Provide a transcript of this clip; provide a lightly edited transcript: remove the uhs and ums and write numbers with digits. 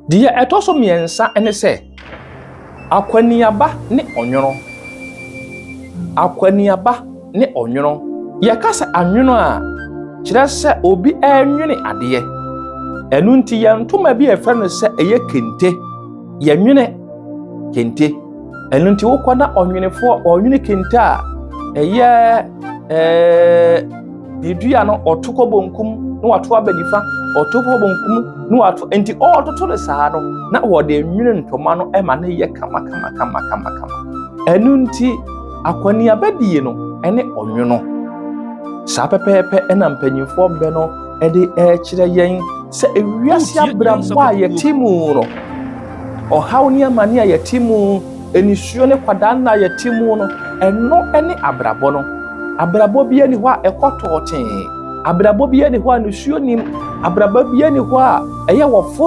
Deɛ ɛtɔ so mmiɛnsa ne sɛ, akwaniaba ne ɔnwono. Akwaniaba ne ɔnwono. Yɛka sɛ anwono a, kyerɛ sɛ obi ɛrenwene adeɛ. Ɛno nti yɛn ntoma bi a yɛfrɛ no sɛ ɛyɛ kente. Yɛnwene kente. Ɛno nti wokɔ na ɔnwenefoɔ ɔnwene kente a, ɛyɛ ne dua no, ɔto kɔ bonkum na wato aba nifa, ɔto kɔ bonkum na wato. Nti ɔretoto no saa no na wɔde nwene ntoma no ma no yɛ kama kama kama kama kama. Ɛno nti akɔneabadie no ne ɔnwono. Saa pɛpɛɛpɛ ɛna mpanyinfoɔ bɛ no de ɛrekyerɛ yɛn sɛ ewiase Wotie abrabɔ a yɛte mu no, ɔhaw ne amane a yɛte mu, enisuo ne kwadaa nna a yɛte mu no, ɛno ne abrabɔ no. Abrabɔ bi ani hɔ a ɛkɔ tɔɔtee. Abrabɔ bi ani hɔ a nisuo nim. Abrabɔ bi ani hɔ a ɛyɛ wɔforo.